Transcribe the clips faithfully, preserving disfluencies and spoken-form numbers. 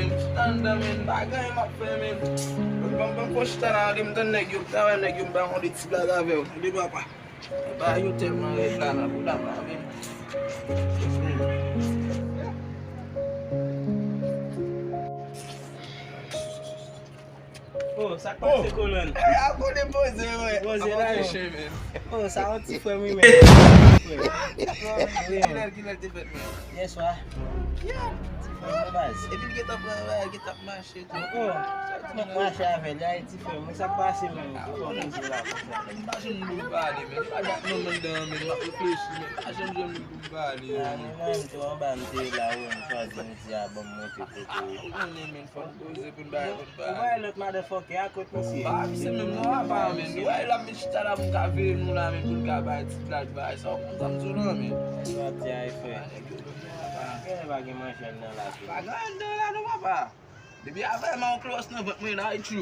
M chita anndan, men, pa gen anyen m ap fè, men. Ban m, ban m fè yon chita la, m tann nèg yo, m travay nèg yo, m bay yon de ti blag avè yo. Tande papa. Bagay yo tèlman rèd la, nan bouda m la, men. Oh, sa k pase, kolonn? A, kote poze, wè. Poze la, yo. Oh, sa yon ti frè m, wi, men. Kilè, kilè te fèt, men? Yèswa. Yeah. Ti frè m, baz. Epi l gentan pran, gentan ap mache tou. Oh, m ap mache avè l, Ayiti, frè m. Sa k pase, men? Ki bò kote la konsa? M pa janm vle pale, men. Pa dat non, men, dan, men, m ap reflechi, men. M pa janm jwenn moun pou m pale, men. Ah, men, mwen, m tou anba, m te la, wi, m chwazi midi a, ban m monte kote. Ou konnen, men, fò n poze pou n bay, pou n bay. Ou bay lòt motherfucker a kot misye? Ah, misye menm non, apa, men. Ou wè la, m chita la, pou m ka veye nou la, men, pou n ka bay ti blag, bay sa, ou konn sa m di w la, men. Sa w ap di a, frè? Gen pa gen manje nan la tou. Pa gen anyen nan la non, papa. Depi avè m a yon klòs nan vant mwen la, e tchou.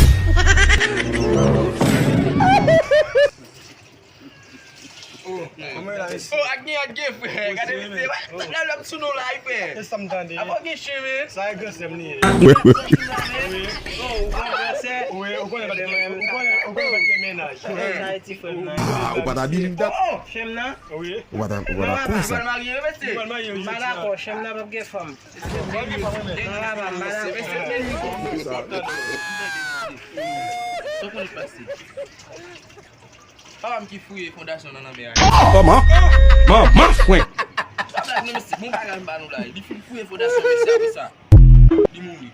Oh, kòman la, mesye? Oh, ak gen, ak gen, frè. Gade, mesye, wè, lè m sou nou la, frè. E sa m tande. Apa gen chen, men. Sa e gran sè m li ye. Wi, wi. Oh, ou konn gran sè? Wi, ou konnen pa t gen, ou konnen, ou konnen pa t gen mennaj. Ou pa ta believe that? Oh, chen m nan? Wi. Ou pa ta, ou pa ta kwè sa? Mwen marye, mesye. Mwen marye, wi. M pa dakò, chen m nan p ap gen fanm. Papa m ki fouye fondasyon nan lanmè a. Kòman? Manman fwen! Sa blag non, mesye, bon bagay m ba nou la. Li fin fouye fondasyon, mesye, apre sa, li mouri.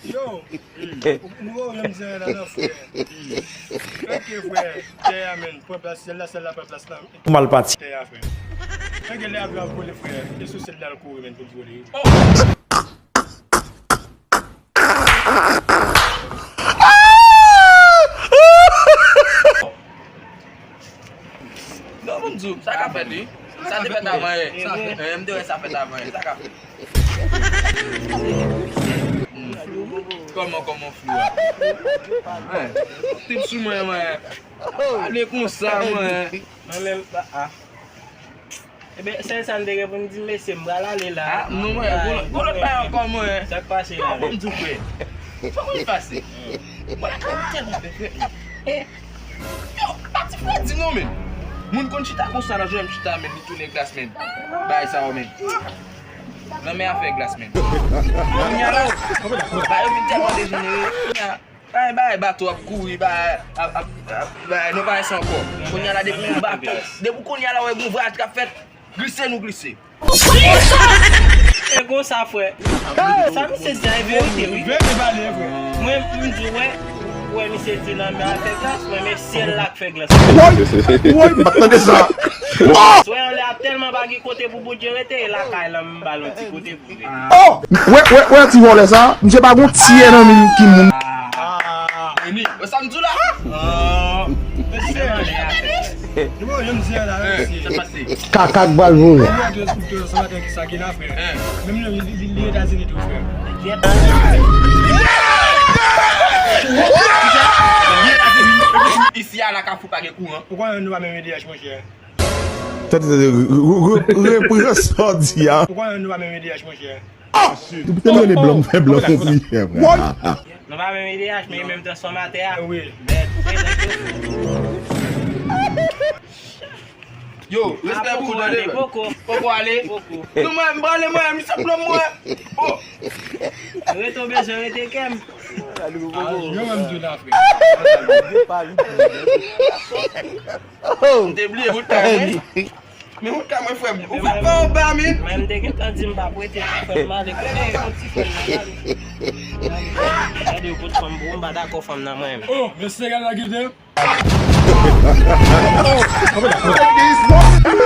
Yo, nou wè w menm jan la nan frè. Fè ke frè, tè a menm, pran plas syèl la, syèl la pran plas la. Ou mal pati. Tè a frè. Fè ke lè avyon ap vole frè, e sou syèl la l kouri menm pou l vole. Non, ban m di w, sa ka fèt, wi. Sa te fèt avan yè. Eh, m te wè sa fèt avan yè. Sa ka fèt. Kòman, kòman flou a? Tip sou mwen, mwen. Ale konsa, mwen. Mwen menm, ah, ah. Ebyen, sèl sa m te gen pou m di, mesye, m pral ale la. Ah, non, mwen, gon lòt bagay ankò, mwen. Sa k pase la? Bon, m di w, frè. Sa mwen pase? Mwen, mwen tèlman fè frè. Eh, yo, pa ti frè di non, men. Moun konn chita konsa nan jounen m chita, men, li tounen glas, men. Bagay sa yo, men. Lanmè a fè glas, men. Kounye a la, bagay yo vin tèlman dejenere. Kounye a, bagay, bagay, bato ap kouri, bagay, ap, ap, ap, bagay, non, bagay sa ankò. Kounye a la, depi w bato, depi kounye a la, wè gon vwayaj k ap fèt, glise nou glise. E konsa, frè. Sa misye di a, e verite, wi. Verite pale, frè. Mwen, m di, wè, wè, misye di lanmè a fè glas, mwen, men syèl la k fè glas. Woy! Woy, m pa t tande sa. Swè anlè a tèlman pa gen kote pou Bondye rete, e lakay la, m ba l yon ti kote pou l rete. Oh! Wè, wè, wè, ti vòlè sa. Misye pa gon tiyè nan men ki moun. Ah, ah, ah. Vini. Wè sa m di w la? Ah. Mesye. Nou wè, yo m di a la, mesye. Sa pase. Kaka k bal voye. Li ret tou, tou, sa maten ki sa ki la, frè. Menm li, li, li, li Etazini tou, frè. Isi a, nan Kafou pa gen kouran. Ou konnen nou pa menm E D H, monchè. Tande, tande, re-, re-, re-, repran sa w di a. Ou konnen nou pa menm E D H, monchè. Ah! Depi te m rele blan, m fè blan konpli, frè. Nou pa menm E D H, men menm transfòmatè a. Wi. Bèl, bèl nèg yo. Yo, respè pou ou, tande, frè. Poko. Poko ale. Poko. Non, mwen, m prale, mwen, misye pran mwen. Oh. Rete w bezwen rete kè m. Yo, mwen, m di w la, frè. M te bliye bout kay mwen. Men wout kay mwen, frè m. Ou fè pa anba, men. Mwen, m te gentan di m p ap rete, frè m, ale. Kote yon ti frè m nan, ale. Gade, yo pot fanm pou ou, m pa dakò fanm nan, mwen. Oh, mesye, gade la, gade. Oh, oh, oh.